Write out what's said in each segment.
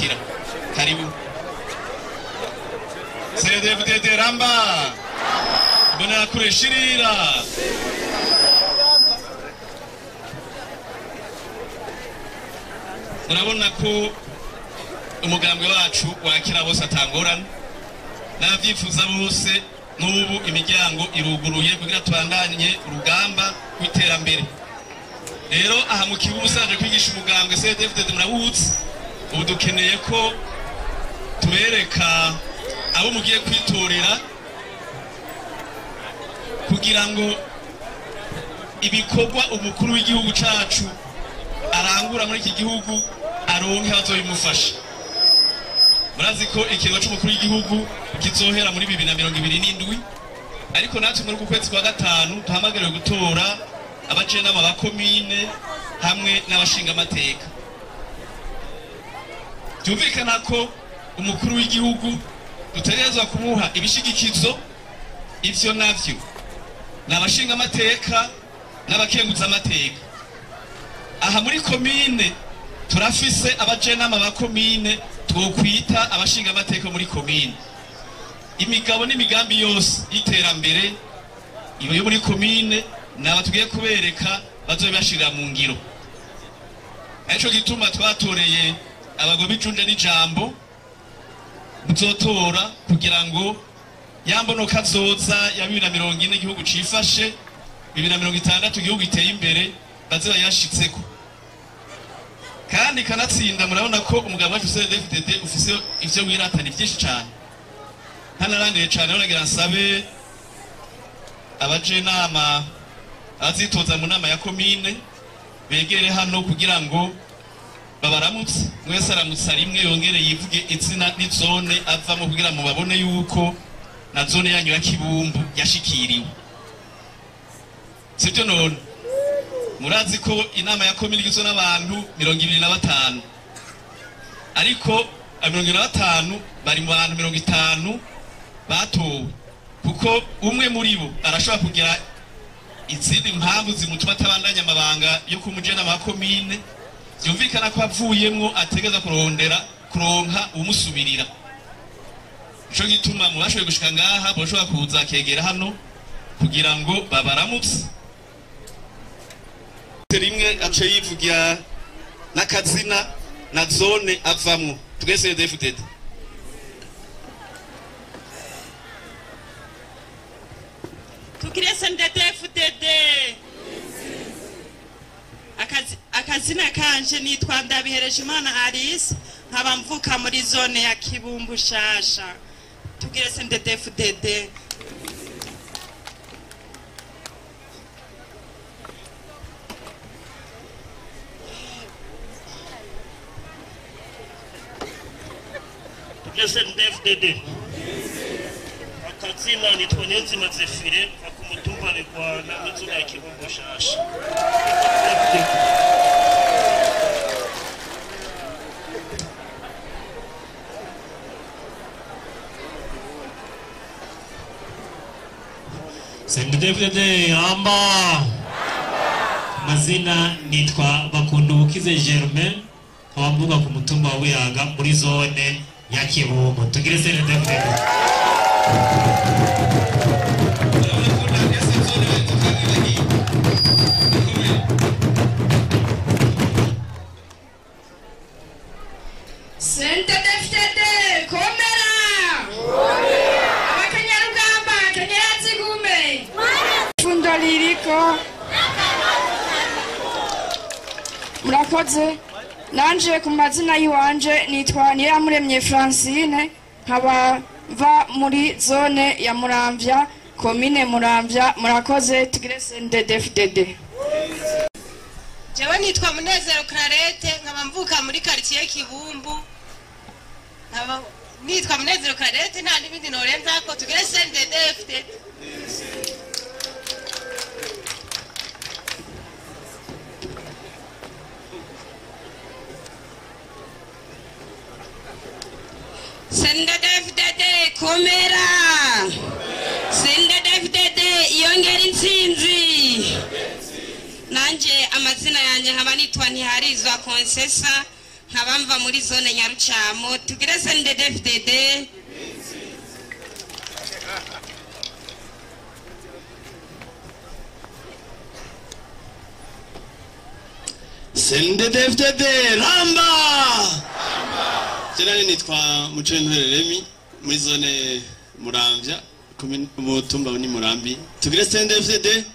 Abaserukira. Karibu. CNDD-FDD ramba. Imbonerakure shirira. Murabona ko umugambwe wacu wakira bose atangorana n'abavyifuza bose. N'ubu imiryango iruguruye kugira tubandanye urugamba rw'iterambere. Rero aha mu Kibuga usanzwe kwigisha umugambwe CNDD-FDD murawuzi. Ubu dukeneye ko tubereka abo mugiye kwitorera kugira ngo ibikorwa umukuru w'igihugu cacu arangura muri iki gihugu aronke abazobimufasha. Murazi ko ikiringo c'umukuru w'igihugu kizohera muri 2027, ariko natwe muri uku kwezi kwa gatanu duhamagariwe gutora abajenama ba komine hamwe n'abashingamateka. Byumvikana ko umukuru w'igihugu dutegerezwa kumuha ibishigikizo. Ivyo navyo ni abashingamateka n'abakenguzamateka. Aha muri komine turafise abajenama ba komine twokwita abashingamateka muri komine. Imigabo n'imigambi yose y'iterambere iyo yo muri komine naba tugiye kubereka bazobibashirira mu ngiro. Arico gituma twatoreye abagobe ijunja n'ijambo muzotora kugira ngo yambonoka zoza ya 2040 igihugu cifashe, 2060 igihugu giteye imbere, baze bayashitseko. Kandi kanatsinda murabona ko umugabo wacu CNDD-FDD ufise ivyo wiratana vyinshi cane. Ntanarandiye cane, nagira nsabe abajenama abazitoza mu nama ya komine begere hano kugira ngo babaramutse. Mwese aramutsa rimwe yongere yivuge izina n'izone avamo kugira mu babone yuko na zone yanyu ya Kibumbu yashikiriwe. Sivyo none? Murazi ko inama ya komine igizwe n'abantu 25, ariko 25 bari mu bantu 50 batowe, kuko umwe muri bo arashobora kugira izindi mpamvu zimutuma atabandanya amabanga yo kumujena wa komine. Byumvikana ko avuyemwo ategeza kurondera kuronka umusubirira. Ico gituma mu bashoboye gushika ngaha boshobora kuza kegera hano kugira ngo babaramutse. Rimwe ace yivugira n'akazina na zone avamwo. Twese CNDD-FDD. Tugire CNDD-FDD. Akazina kanje nitwa Ndabihereje Imana Alice, nkaba mvuka muri zone ya Kibumbu shasha. Tugire CNDD-FDD. Tugire CNDD-FDD. Akazina nitwa Niyonzima Zefire, mva ku mutumba Bigwana muri zone ya Kibumbu shasha. CNDD-FDD amba. Mazina nitwa Bakundukize Germain, nkaba mvuka ku mutumba wa Buyaga muri zone ya Kibumbu. Tugire CNDD-FDD. CNDD-FDD komera. Abakenyarugamba kenyera zigume. Fundo liriko. Murakoze. Nanje ku mazina yiwanje nitwa Niramuremye Francine, nkaba mva muri zone ya Muramvya, komine Muramvya. Murakoze. Tugire CNDD-FDD. Jewe nitwa Munezero Clarette, nkaba mvuka muri quartier Kibumbu. Nkaba nitwa Munezero Clarette, nta n'ibindi norenzako. Tugire CNDD-FDD. CNDD-FDD komera. CNDD-FDD yongera intsinzi. Nanje amazina yanjye nkaba nitwa Ntiharizwa Konsesa, nkaba mva muri zone Nyarucamo. Tugire CNDD-FDD. CNDD-FDD ramba. Jewe nitwa Mucentore Remy muri zone Muramvya, umutumba ni Murambi. Tugire CNDD-FDD.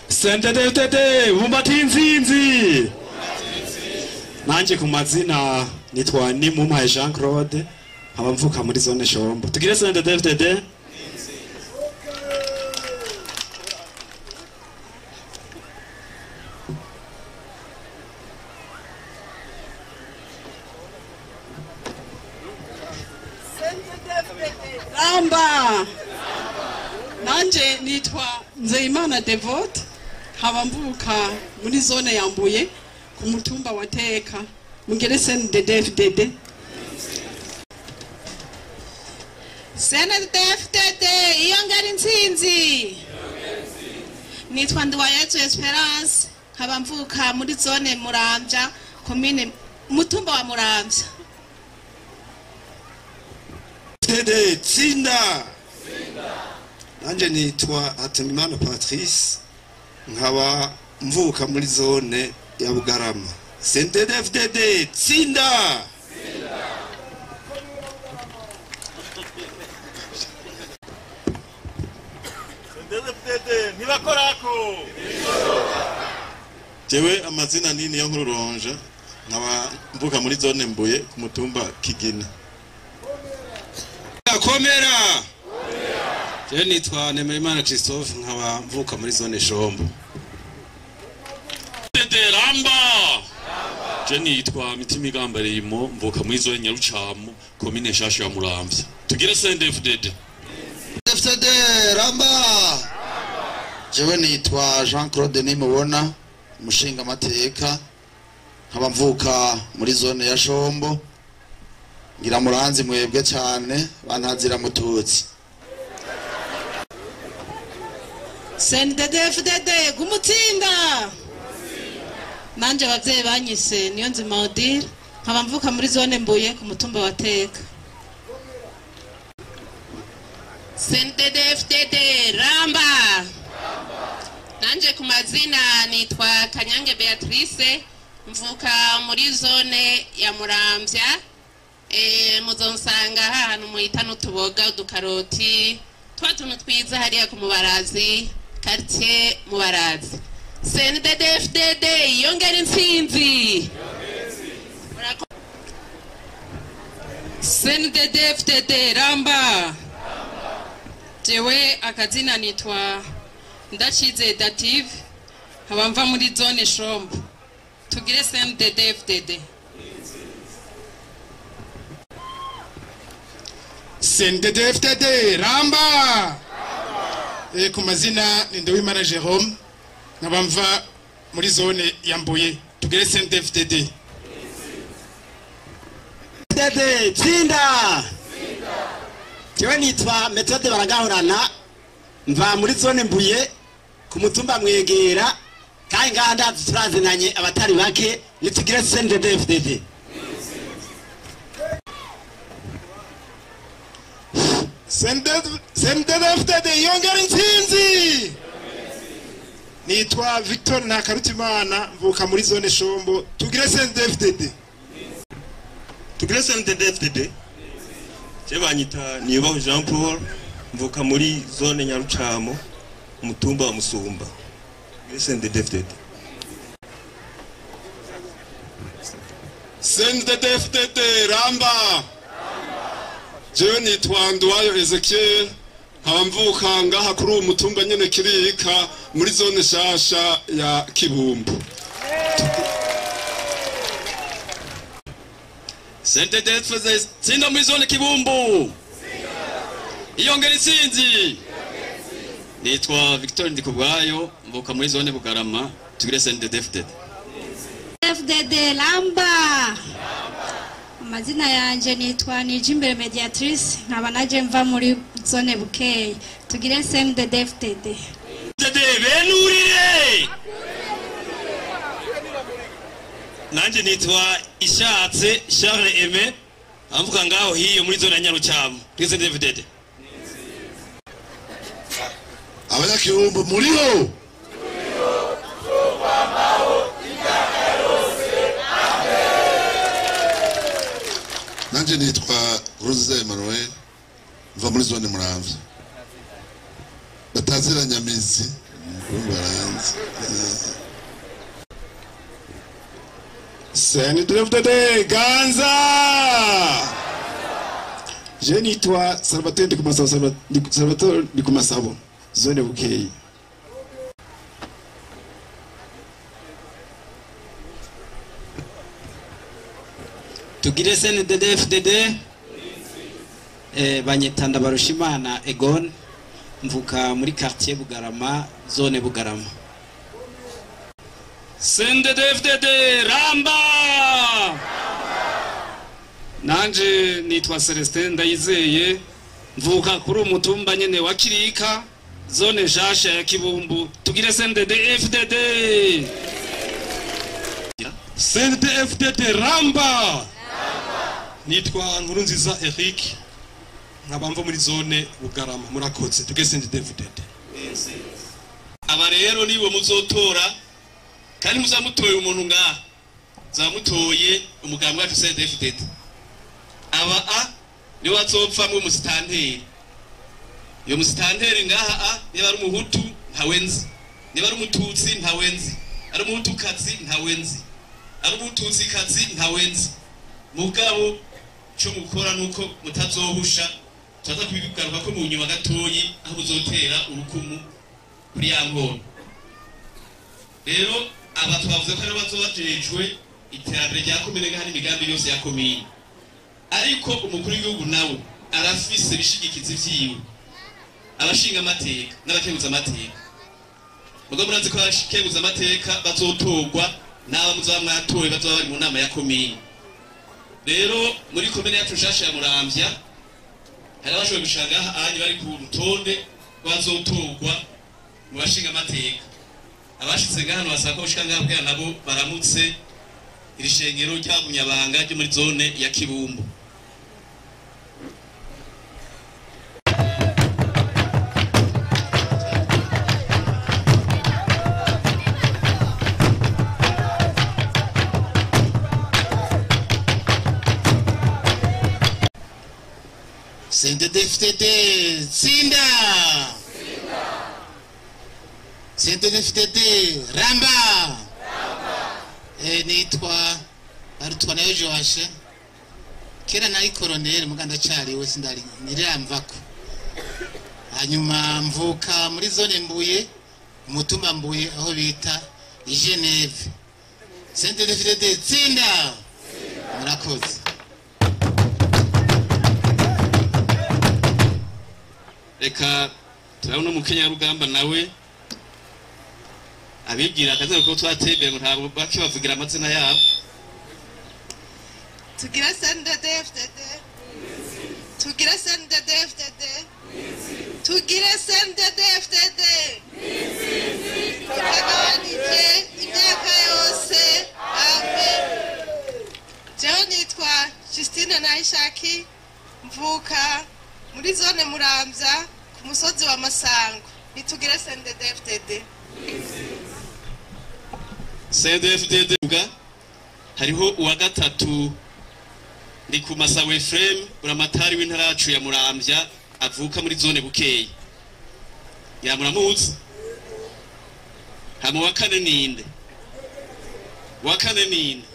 CNDD-FDD bumbati intsinzi. Nanje ku mazina nitwa Nimumpaye Jean Claude, nkaba mvuka muri zone Shombo. Tugire CNDD-FDD. Ramba. Nanje nitwa Nzeyimana Devote, nkaba mvuka muri zone ya Mbuye ku mutumba wa Teka. Mugere CNDD-FDD. CNDD-FDD iyongera intsinzi. Nitwa Nduwayezu Esperance, nkaba mvuka muri zone Muramvya, komine mutumba wa Muramvya. FDD tsinda. Nanje nitwa Hatungimana Patrice, nkaba mvuka muri zone ya Bugarama. CNDD-FDD tsinda. CNDD-FDD ntibakorako. Jewe amazina ni Niyonkuru Ronje, nkaba mvuka muri zone Mbuye ku mutumba Kigina. Komera. Jewe nitwa Nemerimana Christophe, nkaba mvuka muri zone Shombo. Ramba. Je nitwa Mitimigamba Rimo, mvuka muri zone Nyarucamo, komine Nshasha ya Muramvya. Tugire CNDD-FDD. FDD ramba. Jewe nitwa Jean Claude Nimubona, umushinga amateka, nkaba mvuka muri zone ya Shombo. Ngira muranzi mwebwe cyane bantazira mututsi. CNDD-FDD gumutsinda. Nanje abavyeyi banyise niyo nzima Odile, nkaba mvuka muri zone Mbuye ku mutumba wa Teka. CNDD-FDD ramba. Nanje ku mazina nitwa Kanyange Beatrice, mvuka muri zone ya Muramvya. Muzonsanga ahantu muhita n'utuboga, udukaroti, twa tuntu twiza hariya ku Mubarazi, quartier Mubarazi. CNDD-FDD yongera intsinzi. CNDD-FDD ramba. Jewe akazina nitwa Ndacize Dative, nkaba mva muri zone Shombo. Tugire CNDD-FDD. CNDD-FDD ramba. Ku mazina ni Nduwimana Jerome, nkaba mva muri zone ya Mbuye. Tugire CNDD-FDD. FDD tsinda. Jewe nitwa Methode Baragahorana, mva muri zone Mbuye ku mutumba Mwegera, kandi ngaha ndazi turazinanye abatari bake. Nitugire CNDD-FDD. CNDD-FDD yongera intsinzi. Nitwa Victor Ntakarutimana, mvuka muri zone Shombo. Tugire CNDD-FDD. Tugire CNDD-FDD. Je banyita Niyubaho Jean Paul, mvuka muri zone Nyarucamo, umutumba wa Musumba. Tugire CNDD-FDD. CNDD-FDD ramba. Jewe nitwa Nduwayo Ezekiel, nkaba mvuka ngaha kuri uwo mutumba nyene Kirika muri zone Nshasha ya Kibumbu. CNDD-FDD tsinda muri zone Kibumbu. Iyongera intsinzi. Nitwa Victor Ndikubwayo, mvuka muri zone Bugarama. Tugire CNDD-FDD. FDD ramba. Amazina yanje nitwa Nijimbere Mediatrice, nkaba naje mva muri zone Bukeye. Tugire CNDD-FDD. Benurire. Nanje nitwa Ishatse Charles Aimé, amvuka ngaho hiyo muri zone ya Nyarucamo. Tugire CNDD-FDD. Abanyakibumbu muriho. Nanje nitwa Nkurunziza Emmanuel, mva muri zone Muramvya. Batazira Nyamizi, baranzi. CNDD-FDD Ganza. Je nitwa Salvatore Ndikumasabo, Salvatore Ndikumasabo, zone Bukeyi. Tugire CNDD-FDD. Banyita Ndabarushimana Egon, mvuka muri quartier Bugarama, zone Bugarama. CNDD-FDD ramba. Nanje nitwa Celestin Ndayizeye, mvuka kuri umutumba nyene wa Kirika, zone nshasha ya Kibumbu. Tugire CNDD-FDD. CNDD-FDD ramba. Nitwa Nkurunziza Eric, nkaba mva muri zone Bugarama. Murakoze. Tugire CNDD-FDD. Aba rero nibo muzotora, kandi muzamutoye umuntu ngaha, zamutoye umugambi wacu CNDD-FDD. Aba a niwe azopfamwo umusitanteri. Iyo musitanteri ngaha a niba ari umuhutu ntawe nzi, niba ari umututsi ntawe nzi, ari umuhutukazi ntawe nzi, ari umututsikazi ntawe nzi. Mugabo cyo mukora nuko mutazohusha, turaza kubigaruka ko mu nyuma gatoyi aho muzotera urukumu kuri ya nkono. Rero aba twavuze ko ari bazobajejwe iterambere rya komine ngaha n'imigambi yose ya komine. Ariko umukuru w'igihugu nawe arafise ibishigikizi vyiwe, abashinga amateka n'abakenguza amateka. Mugabo murazi ko abakenguza amateka bazotorwa n'aba muzaba mwatoye bazoba bari mu nama ya komine. Rero muri komine yacu nshasha ya Muramvya hari abashoboye gushika ngaha anyi bari ku rutonde rw'abazotorwa mu bashinga amateka. Abashitse ngaha basaba ko gushika ngaha kugira nabo baramutse iri shengero ry'Abunyabanga ryo muri zone ya Kibumbu. CNDD-FDD tsinda. CNDD-FDD ramba. Nitwa Barutwanayo Joashe. Kera nari koroneri muganda cariwe sindari niramvako. Hanyuma mvuka muri zone Mbuye, umutumba Mbuye aho bita Geneve. CNDD-FDD tsinda. Murakoze. Reka turabona umukenyarugamba nawe abigira akazi ko twatembera ngo ntabwo bakibavugira amazina yabo. Tugira CNDD-FDD. Tugira CNDD-FDD. Tugira CNDD-FDD. Tutagabanije imyaka yose. Amen. Jewe nitwa Justine Nayishaki, mvuka muri zone Muramvya ku musozi wa Masango. Nitugire CNDD-FDD. CNDD-FDD hariho uwa gatatu ni ku Masawe Frame, buramatari w'intara yacu ya Muramvya, avuka muri zone Bukeyi. Ya muramuzi? Hama wa kane ninde? Wa kane ninde?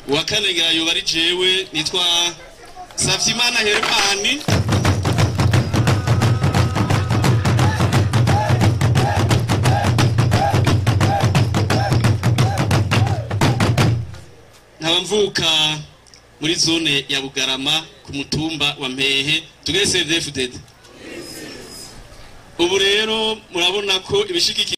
Wa kane ngayo bari jewe nitwa Savyimana Hermani. Nkaba mvuka muri zone ya Bugarama ku mutumba wa Mpehe. Tugire CNDD-FDD. Ubu rero murabona ko ibishigikira